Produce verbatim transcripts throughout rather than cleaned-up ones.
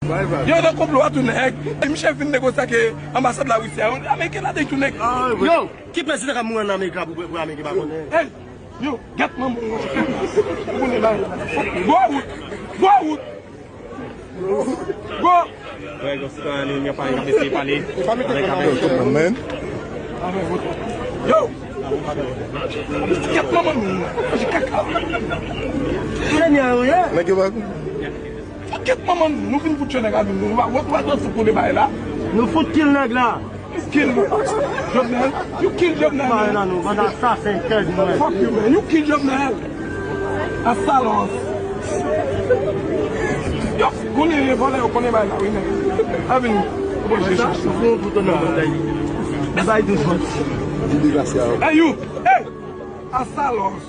Yo, nan konplo a tou nèg. Misye fin negosye ak anbasad Larisi a. Ameriken la de tou nèg. Yo, ki prezidan k ap mouri ann Amerik la pou, pou Ameriken pa konnen? Hey, yo, gèt manman w. Ou konnen bagay. Gwo wout. Gwo wout. Gwo. Wè, gwo sitwayen, li menm pa eseye pale. Avèk, avèk. Man. Yo. Gèt manman nou. Kaka. Nèg yo pa Kèt manman, nou vin fout tchè nèg la, nou va wòt wòt wòt sou kou de bay la. Nou fout kill nèg la. Kill Jovenel. You kill Jovenel. Bay la nou, banda asasen tèt mwen. Fuck you, man. You kill Jovenel. Asalos. Yo, konnen vòlè yo konnen bay la, wi, nèg. A vini. Sa, sou fon pou tande banda yi. Bay de vòt. Hey, you. Hey. Asalos.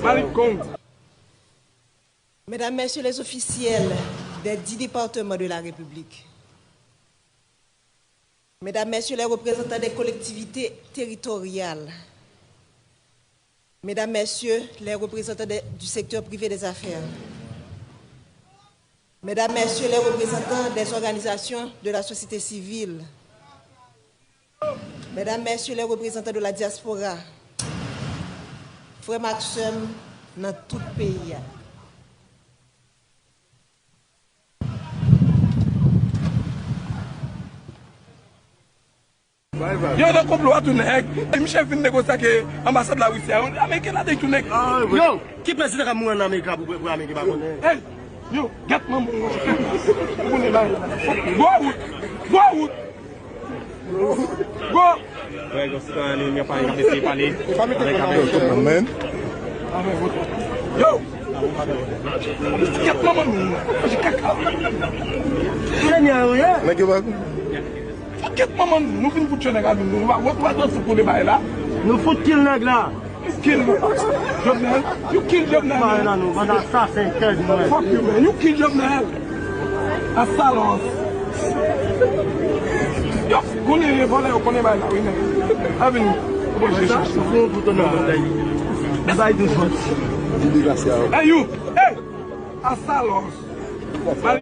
Malikong. Mesdames, Messieurs les officiels des dix départements de la République, Mesdames, Messieurs les représentants des collectivités territoriales, Mesdames, Messieurs les représentants des- du secteur privé des affaires, Mesdames, Messieurs les représentants des organisations de la société civile, Medam, mesye, lè reprezantan de la dyaspora, frè m ak sè m nan tout peyi a. Yo nan konplo a tou nèg. Misye fin negosye ak anbasad Larisi a. Ameriken la de tou nèg. Yo, ki prezidan k ap mouri ann Amerik la pou, pou Ameriken pa konnen? Hey, yo, gèt manman w. Ou konnen bagay. Gwo wout. Gwo wout. Gwo. Wè, gwo sitwayen, li menm pa eseye pale. Avèk, avèk. Man. Yo. Gèt manman nou. Kaka. Nèg yo pa Gèt manman nou, nou vin fout tchè nèg la, nou va wòt wòt sou kou de bay la. Nou fout kill nèg la. Kill Jovenel, you kill Jovenel. Bay la nou, banda asasen tèt mwen. Fuck you, man, you kill Jovenel. Asalos. Yo, konnen vòlè yo konnen bay la, wi, nèg. A vini. Sa, sou fon pou tande banda yi. Bay de vòt. Hey, you. Hey. Asalos.